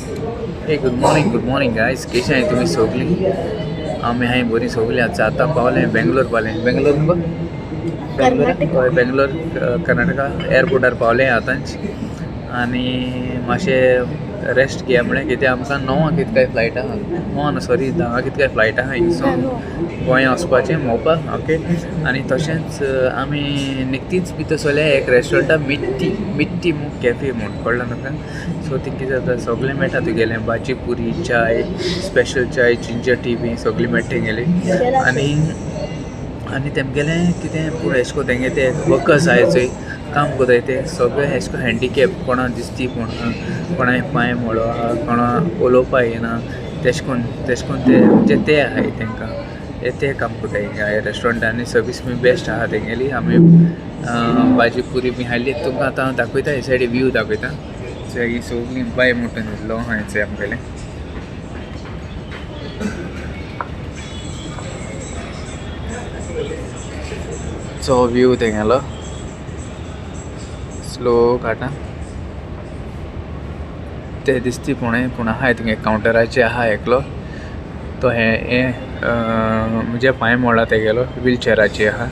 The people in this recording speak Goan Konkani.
Hey, good morning, good morning guys. कशें आहाय तुमी सगळीं? आमी हाय बरीं सगळीं. आतां आतां पावले बेंगलोर पावले. बेंगलोर मुगो? कर्नाटका. हय, बेंगलोर कर्नाटका एअरपोर्टार पावले आतांच. आनी मातशें रेस्ट घेया म्हळें, कित्याक आमकां 9 कित काय फ्लायट आहा. 9 न्हू, सॉरी, 10 कित काय फ्लायट आहा हिंगसून गोंया वचपाचें मोपा. ओके, आनी तशेंच आमी निकतीच भितर सरल्या एक रेस्टॉरंटा, मिट्टी मिट्टी म्हूण कॅफे म्हूण, कळ्ळें तुका? सो थिंग कितें जाता, सगळें मेळटा तुगेलें, भाजी पुरी, चाय, स्पेशल चाय, जिंजर टी बी सगळीं मेळटा तेंगेली. आनी आनी तेमगेलें कितें पूण एशें कोन्न तेंगे ते वर्कर्स आहाय चोय, काम कोत्ताय ते सगळे एशें कोन्न हँडिकॅप, कोणा दिसती कोण, कोणा पांय मोडो आहा, कोणा उलोवपा येना, तेशें कोन्न तेशें कोन्न ते म्हणजे ते आहाय तेंकां ते काम कोत्ताय हिंगा रेस्टॉरंट. आनी सर्वीस बी बेस्ट आहा तेंगेली. आमी भाजी पुरी बी हाडली. तुमकां आतां हांव दाखयता, हे सायडी व्यू दाखयता. ही सगळीं बाय म्हणटा न्हिदलो आहा चोय आमगेलें. सो व्यू तेंगेलो स्लो काडटा ते दिसती पूण पूण आहाय तुगे कावंटराचे आहा एकलो, तो हें म्हणजे पांय मोडला तेगेलो, व्हीलचेराचे आहा.